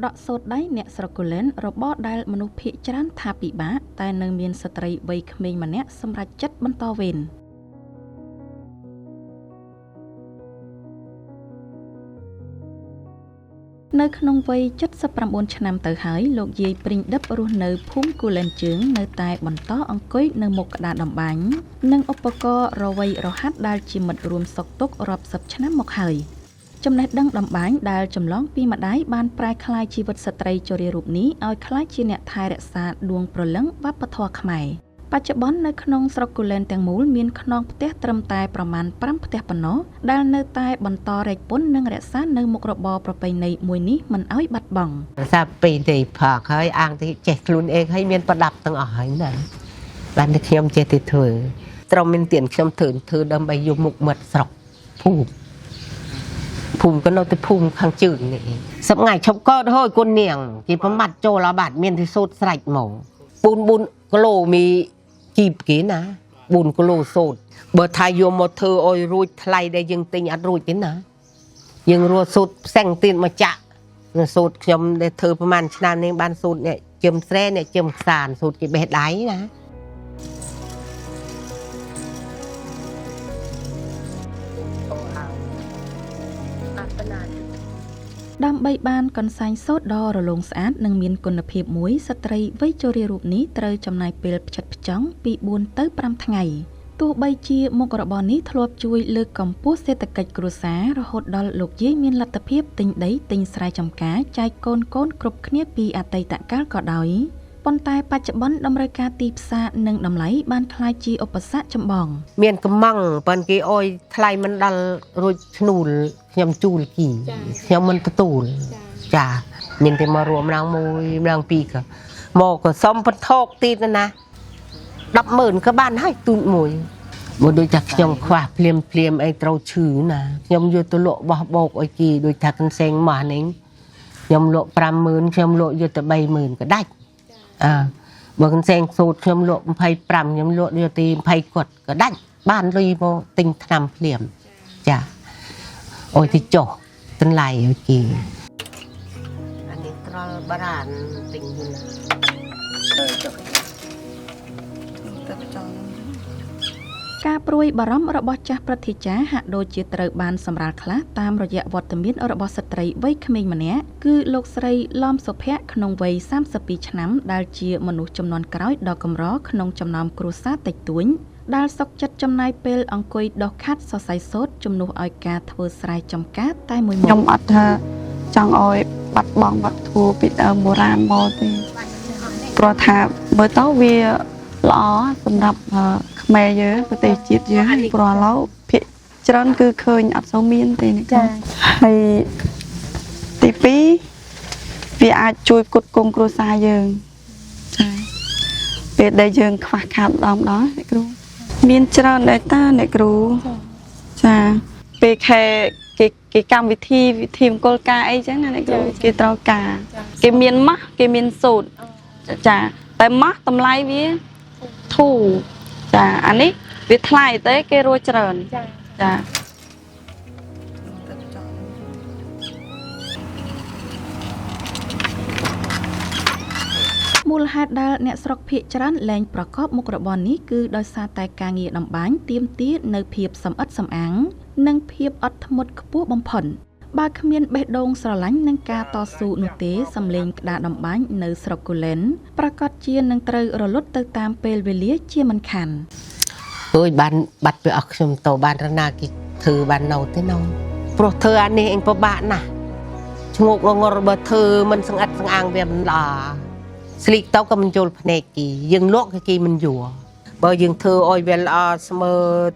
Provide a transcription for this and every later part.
តកសូត្រដៃអ្នកស្រុកគូលែនរបរដែលមនុស្សភាគច្រើនថាពិបាកតែនៅមានស្ត្រីវ័យក្មេងម្នាក់សម្រេចចិត្តបន្តវេននៅក្នុងវ័យ79ឆ្នាំទៅហើយលោកយាយព្រីងដឹបរស់នៅភូមិគូលែនជើងនៅតែបន្តអង្គុយនៅមុខក្តារតម្បាញនិងឧបករណ៍រវៃរហាត់ដែលជាមិត្តរួមសុខទុក្ខរាប់សិបឆ្នាំមកហើយចំណេះដឹងតម្បាញដែលចម្លងពីម្ដាយបានប្រែក្លាយជីវិតស្ត្រីជរារូបនេះឲ្យក្លាយជាអ្នកថែរក្សាដួងព្រលឹងវប្បធម៌ខ្មែរបច្ចុប្បន្ននៅក្នុងស្រុកគូលែនទាំងមូលមានខ្នងផ្ទះត្រឹមតែប្រមាណ5ផ្ទះប៉ុណ្ណោះដែលនៅតែបន្តរែកពន្ធនិងរក្សានៅមុខរបរប្រពៃណីមួយនេះមិនឲ្យបាត់បង់រក្សាពេលទេផកហើយអាងទីចេះខ្លួនឯងហើយមានប្រដាប់ទាំងអស់ហើយណាបានតែខ្ញុំចេះតែធ្វើត្រូវមានទៀនខ្ញុំធ្វើដើម្បីយកមុខមាត់ស្រុកភូមិក៏នៅតែភូមិខាងជើងនេះសប្ងៃឈប់កើតហើយគុណនាងគេប្រមាត់ចូលអាបាត់មានទីសូត្រស្រេចមក4គីឡូមីជីបគេណា4គីឡូសូត្របើថាយកមកធ្វើឲ្យរួចថ្លៃដែលយើងទិញអត់រួចទេណាយើងរស់សូត្រផ្សែងទៀតមកចាក់សូត្រខ្ញុំដែលធ្វើប្រហែលឆ្នាំនេះបានសូត្រអ្នកជឹមស្រែអ្នកជឹមខ្សានសូត្រគេបេះដៃណាដើម្បីបានកន្សែងសូត្រដ៏រលោងស្អាតនិងមានគុណភាពមួយស្ត្រីវ័យជរារូបនេះត្រូវចំណាយពេលផ្ចិតផ្ចង់ពី4ទៅ5ថ្ងៃទោះបីជាមុខរបរនេះធ្លាប់ជួយលើកកម្ពស់សេដ្ឋកិច្ចគ្រួសាររហូតដល់លោកយាយមានលទ្ធភាពទិញដីទិញស្រែចម្ការចែកកូនៗគ្រប់គ្នាពីអតីតកាលក៏ដោយប៉ុន្តែបច្ចុប្បន្នតម្រូវការទីផ្សារនិងតម្លៃបានក្លាយជាឧបសគ្គចម្បងមានកំងប៉ុន្តែគេអោយថ្លៃមិនដល់រួចឈ្នួលខ្ញុំជួលគីខ្ញុំមិនទទួលចាមានតែមករួមម្ដងមួយម្ដងពីរក៏មកក៏សុំបន្ថោកទៀតណា100000ក៏បានហើយទូចមួយមកដូចថាខ្ញុំខ្វះភ្លាមភ្លាមអីត្រូវឈឺណាខ្ញុំយកទៅលក់បោះបោកឲ្យគីដូចថាកន្សែងម៉ាស់នេះខ្ញុំលក់50000ខ្ញុំលក់យកទៅ30000ក៏ដាច់អើបើកន្សែងសូត្រខ្ញុំលក់25ខ្ញុំលក់យកទី20គាត់ក៏ដាច់បានលុយមកទិញថ្នាំភ្លាមចាអូយទីចុះតម្លៃឲ្យគេអានេះត្រល់បារានទិញណាចុះការព្រួយបារម្ភរបស់ចាស់ព្រឹទ្ធាចារ្យហាក់ដូចជាត្រូវបានសម្រាលខ្លះតាមរយៈវត្តមានរបស់ស្ត្រីវ័យក្មេងម្នាក់គឺលោកស្រីឡំសុភ័ក្រក្នុងវ័យ32ឆ្នាំដែលជាមនុស្សចំនួនក្រោយដ៏កម្រក្នុងចំណោមគ្រួសារតិចតួចដែលសុកចិត្តចំណាយពេលអង្គុយដោះខាត់សរសៃសូត្រជំនួសឲ្យការធ្វើស្រែចម្ការតែមួយមុខខ្ញុំអត់ថាចង់ឲ្យបាត់បង់វប្បធម៌ពីដើមបុរាណមកទេព្រោះថាមើលទៅវាល្អសម្រាប់ខ្មែរយើងប្រទេសជាតិយើងព្រោះឥឡូវភាគច្រើនគឺឃើញអត់សូវមានទេនេះចាហើយទី2វាអាចជួយផ្គត់ផ្គង់គ្រួសារយើងចាពេលដែលយើងខ្វះខាតម្ដងម្ដងអ្នកគ្រូមានច្រើនដែរតាអ្នកគ្រូចាពេលខែគេកម្មវិធីវិធីមង្គលការអីចឹងណាអ្នកគ្រូគេត្រូវការគេមានម៉ាស់គេមានសូត្រចាតែម៉ាស់តម្លៃវាធូរចាអានេះវាថ្លៃទេគេរស់ច្រើនចាមូលហេតុដែលអ្នកស្រុកភាគច្រើនលែងប្រកបមុខរបរនេះគឺដោយសារតែការងារតម្បាញទាមទារនៅភាពសម្អិតសម្អាងនិងភាពអត់ធ្មត់ខ្ពស់បំផុតបើគ្មានបេះដូងស្រឡាញ់នឹងការតស៊ូនោះទេសំឡេងក្តារតម្បាញនៅស្រុកគូលែនប្រាកដជានឹងត្រូវរលត់ទៅតាមពេលវេលាជាមិនខានអើយបានបាត់ពីអស់ខ្ញុំទៅបានរណាគេធ្វើបាននៅទេណូព្រោះធ្វើអានេះអញពិបាកណាស់ឈ្ងោកងងរបើធ្វើមិនស្ងាត់ស្ងាងវាមិនល្អស្លៀកទៅក៏មិនចូលភ្នែកគេយើងលក់គេមិនយល់បើយើងធ្វើឲ្យវាល្អស្មើ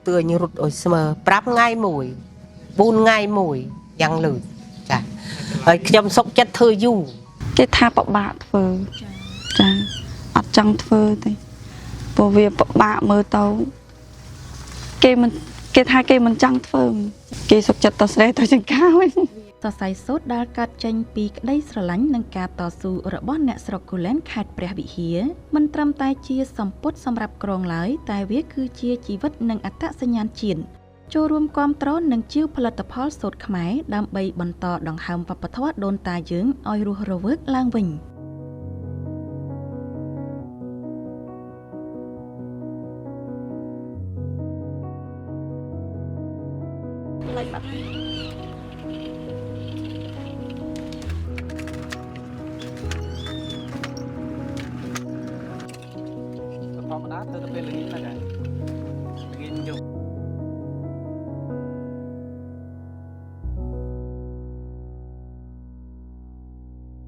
ទឿញរត់ឲ្យស្មើ5ថ្ងៃមួយ4ថ្ងៃមួយយ៉ាងលឿនចាហើយខ្ញុំសុកចិត្តធ្វើយូរគេថាពិបាកធ្វើចាអត់ចង់ធ្វើទេព្រោះវាពិបាកមើលទៅគេថាគេមិនចង់ធ្វើគេសុកចិត្តទៅស្រែទៅចង្ការវិញសរសៃសូត្រដែលកើតចេញពីក្តីស្រឡាញ់និងការតស៊ូរបស់អ្នកស្រុកគូលែនខេត្តព្រះវិហារមិនត្រឹមតែជាសម្ពុតសម្រាប់ក្រងឡើយតែវាគឺជាជីវិតនិងអត្តសញ្ញាណជាតិ ចូលរួមគាំទ្រនិងជាវផលិតផលសូត្រខ្មែរដើម្បីបន្តដង្ហើមវប្បធម៌ដូនតាយើងឲ្យរស់រវើកឡើងវិញ។ ធម្មតាទៅទៅពេលល្ងាចហ្នឹងល្ងាចយក។